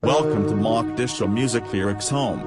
Welcome to Mogadishu Music Lyrics Home.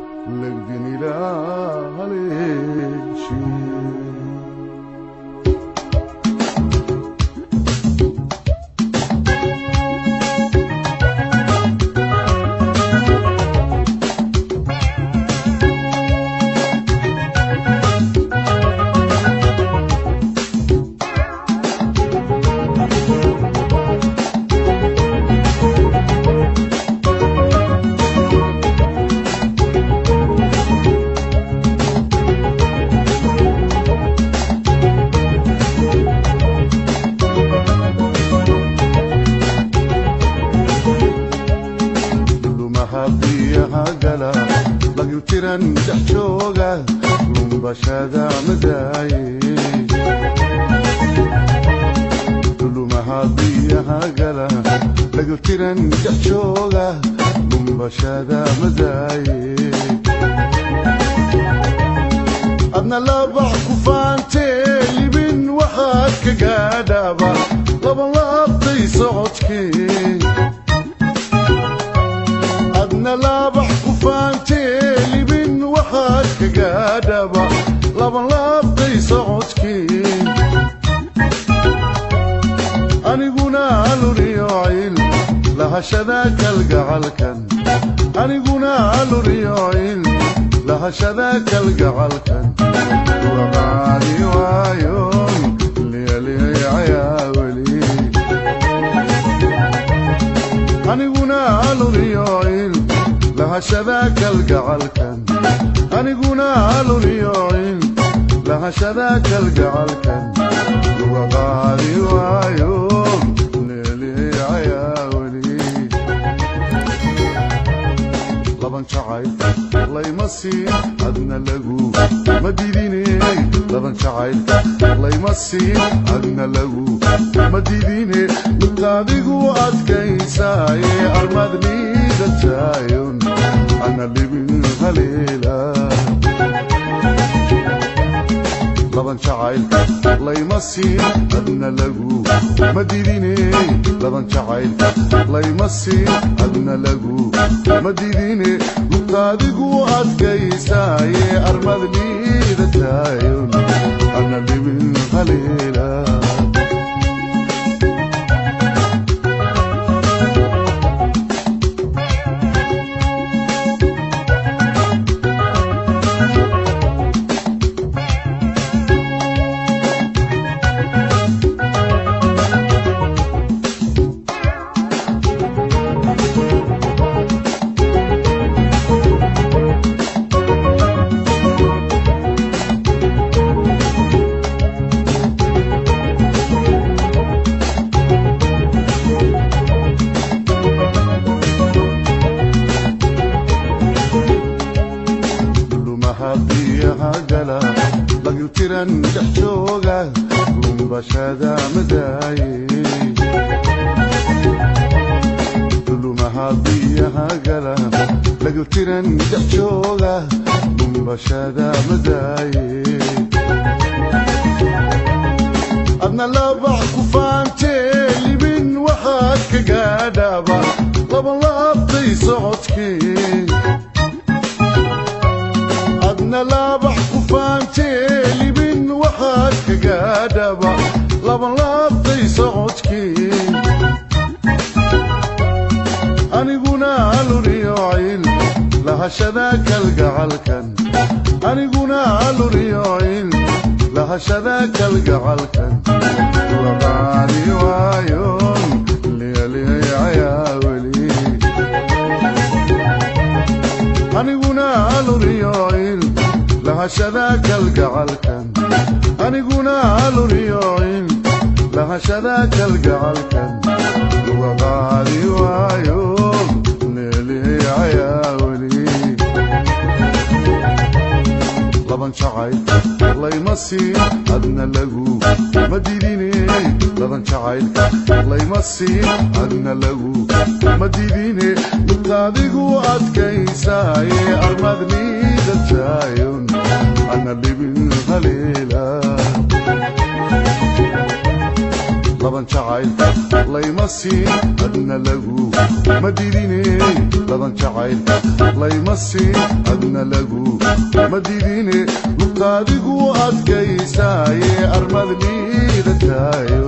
Adna labax ku faantee libin waxaad ka gaadhaba laba laabtay socodkii. Adna labax ku faantee libin waxaad ka gaadhaba laba laabtay socodkii. Aniguna luriyo ciil lahashada kalgacalkan, aniguna luriyo ciil lahashada kalgacalkan. Waqaadi waayon liyaliyayaa weli. Aniguna luriyo ciil lahashada kalgacalkan, aniguna luriyo ciil lahashada kalgacalkan. Waqaadi waayon liyaliyayaa weli. Laban jacayl layma siin adna lagu ma didine, laban jacayl layma siin adna lagu ma didine. Midqaadigu adkaysaaye armad liidatayon ana libin haleela. Laban jacayl layma siin adna lagu ma didine, laban jacayl layma siin adna lagu ma didine. Midqaadigu adkaysaaye armad liidatayon ana libin haleela. Lagutiran dhex jooga lumbashada madaaye, dhulumaha biyaha gala lagutiran dhex jooga lumbashada madaaye. Adna labax ku faantee libin waxaad ka gaadhaba laba laabtay socodkii. Adna labax ku faantee libin waxaad ka gaadhaba laba laabtay socodkii. Aniguna luriyo ciil lahashada kalgacalkan, aniguna luriyo ciil lahashada kalgacalkan. Waqaadi waayon liyaliyayaa weli. Aniguna luriyo ciil lahashada kalgacalkan, aniguna luriyo ciil lahashada kalgacalkan. Waqaadi waayon liyaliyayaa weli. Laban jacayl layma siin adna lagu ma didine, laban jacayl layma siin adna lagu ma didine. Midqaadigu adkaysaaye armad liidatayon ana libin haleela. Laban jacaylka layma siin, adna lagu ma didine. Laban jacaylka layma siin, adna lagu ma didine. Lugtaadigu adkaysaaye, armad liidataayo.